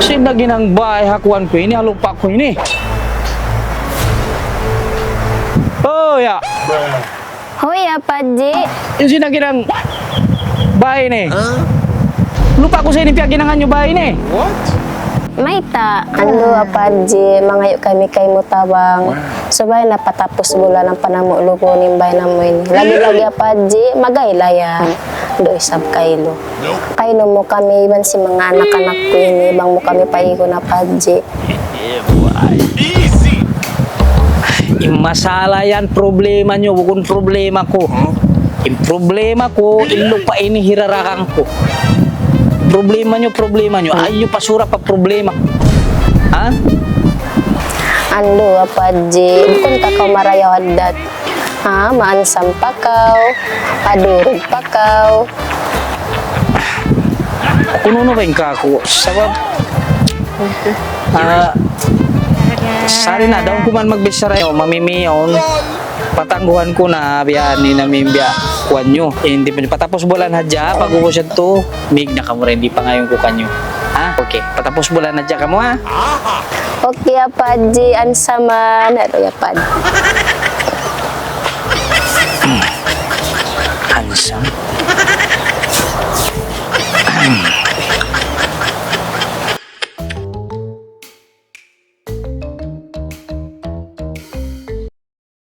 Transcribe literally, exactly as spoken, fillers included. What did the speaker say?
Sin naginang bay ha kuwan ku ini, ha lupa' ku ini. Oh, ya. Hoy, Apa' Haji. Sin naginang bay ini. Lupa' ku sa ini, piyaginangan niyu bay ini. Mayta'? Andu', Apa' Haji, mangayu' kami kaymu tabang. Subay na patapus bulan ampa namu' lugu' in bay namu' ini. Lagi-lagi, Apa' Haji, magay layan. Andu' isab kaylu. Kaylu mu kami iban sin manga anak-anak ku ini, bang mu kami paigun, Apa' Haji. In masalah yan, problema niyu, bukun problema ku. In problema ku, in lupa' ini hirarakan ku. Problema niyu, problema niyu. Ayaw niyu pasura' pa problema. Ha? Andu', Apa' Haji, bukun ka kaw marayaw haddat. Ha, maansam pa kaw, padurug pa kaw. Kunu' unu ba in kaku'? Sabab, ah, sari na, daun ku man magbichara yaun, mamimiyaun, patangguhan ku na biya' ini na, min biya' kuwan niyu. Hindi pa niyu, patapus bulan hadja, pag-ubus yadtu, mig na kamu rin, di' pangayuun ku kaniyu. Ha? Okay, patapus bulan hadja kamu, ha? Okay, Apa' Haji, ansaman. Aro, Apa' Haji. Ansam.